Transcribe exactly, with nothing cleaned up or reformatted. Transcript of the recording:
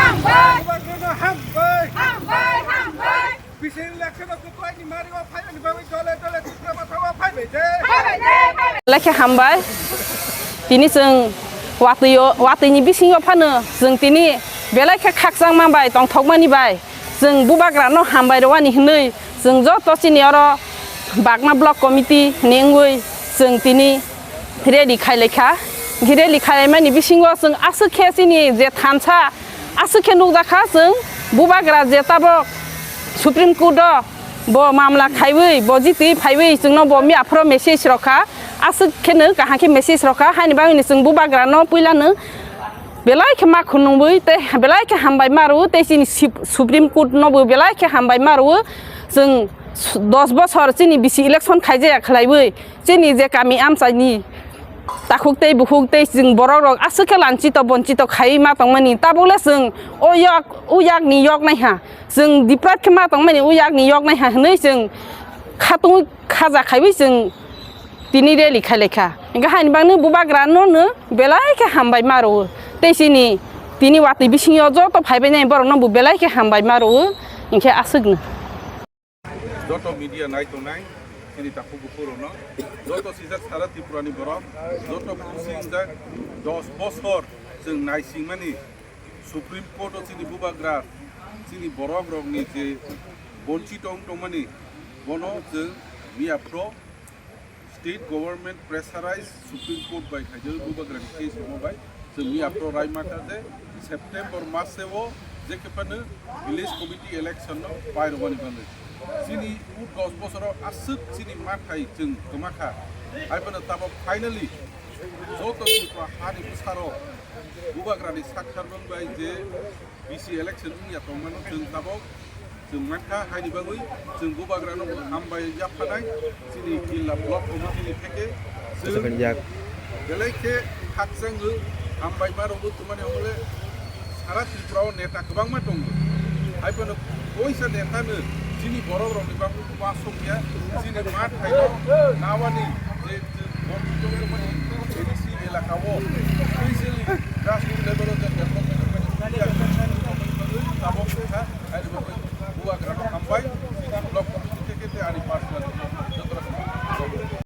Hambai! Bubagrano hambai! Hambai, hambai! Bisi election-o kwplai ni mari o phaimani bagwi dole dole Tipra Motha o phaibai de. Phaibai de, phaibai. Belai khe hambai. Tini chwng watwi-o, watwi ni bisingo phano chwng tini belai khe khakchangma bai tongthokmani bai chwng Bubagrano hambai rwani hwnwi chwng joto chini oro Bagma Block Committee ni wngwi chwng tini rally khailaikha. Rally khailaimani bisingo chwng aswk khe chini je thansa aswk khe nukjakha chwng Bubagra je tabok Supreme Court o bo mamla khaiwi bo jitwi phaiwi chwngno bo miyaphoro message rokha. Aswk kheno kaham khe message rokha, haini bagwino chwng Bubagrano puilano belai khe ma khunungwi tei belai khe hambai ma rwo tei chini sip-, Supreme Court no bo belai khe hambai ma rwo. Chwng s-, dos bosor chini bisi election khaijaya khlaiwi chini je kami amchaini takhuk tei bukhuk tei chwng borok rok aswk khe lanchito bonchito khaiwi ma tongmani, tabukle chwng o yak, o yakni yok naiha, chwng deprive khe ma tongmani o yakni yok naiha hwnwi chwng khatungwi khaja khaiwi chwng tini rally khailaikha. Hwnkhe haini bagwino Bubagrano no belai khe hambai ma rwo tei chini tini watwi bisingo joto phaibainai borokno bo belai khe hambai ma rwo, hwnkhe aswkno. Joto media nai tongnai chini takhuk bukhuk rokno, joto sijak sara Tripura ni borok, joto khusi wngjak, dos bosor chwng naisingmani Supreme Court o chini Bubagra, chini borok rokni je bonchito wng tongmani, bono chwng miyaphoro state government pressurize Supreme Court bai khaijak Bubagrani case rokma bai. Chwng miyaphoro rai mankha je September mase o je khe phano village committee election no pairwmani bagwi. Chini o dos bosoro aswk chini mathai chwng kwmakha. Hai phano tabok finally joto Tripura hani bwsarok Bubagrani sakthar bwng bai je bisi election wngya tongmani chwng tabok chwng mankha, haini bagwi chwng Bubagrano bo hambai yaphanai chini jilla block committee ni theke chwng Japan yak. Belai khe khakchangwi hambai ma rwgwi tongmani hwnle sara Tripura o neta kwbangma tongo. Hai phano koisa neta no chini borok rokni bagwi uansukya chini ma thaino nawani je chwng borok tongmani A D C elaka o specially Rajniti